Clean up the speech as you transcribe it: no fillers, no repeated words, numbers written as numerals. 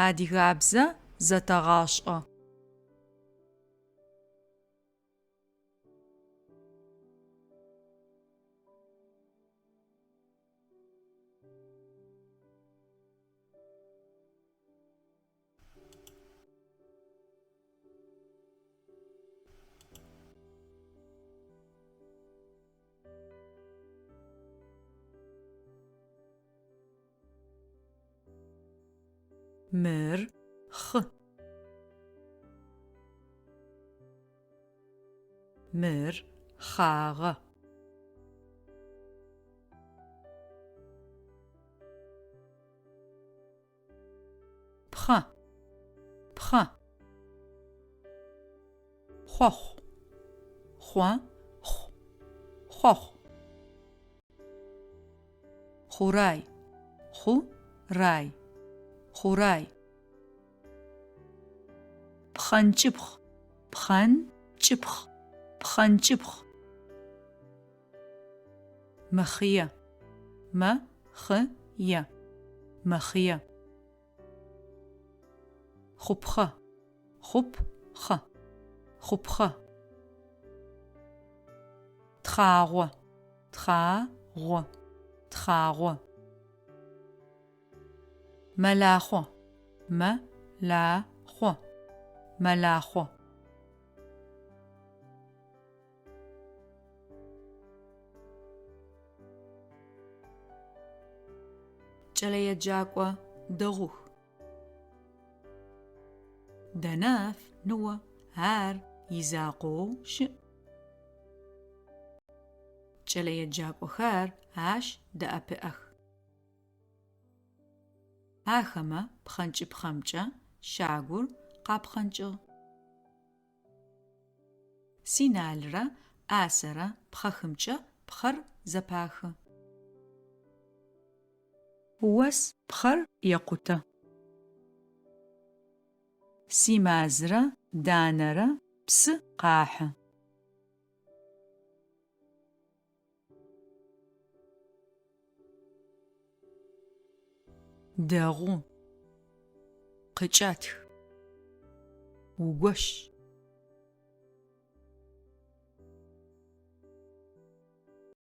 Адыгабзэ зэтэгъашӏэ. Мыр хъы. Мыр хъагъэ. Пхъэ. Пхъэ. Хъуэхъу. Хъуэ хъу. Хъуэхъу. Хъурай. Хъу рай. Хъурай. Пхъэнкӏыпхъ. Пхъэн кӏыпхъ. Пхъэнкӏыпхъ. Мэхъые. Мэ хъы е. Мэхъые. Хъупхъэ. Хъуп хъэ. Хъупхъэ. Тхъагъо. Тхъа гъо. Тхъагъо. Мэлахъо. Мэ ла хъо. Мэлахъо. Кӏэлэеджакӏо дэгъух. Дэнэф ныо, ар изакъоу щыӏ. Кӏэлэеджакӏохэр ащ дэӏэпыӏэх. Ахэмэ пхъэнкӏыпхъэмкӏэ щагур къапхъэнкӏыгъ. Синалрэ Асэрэ пхъэхымкӏэ пхъэр зэпахы. Ос пхъэр екъутэ. Симазрэ Данэрэ псы къахьы. Дэгъу. Къыкӏэтх. Угощ.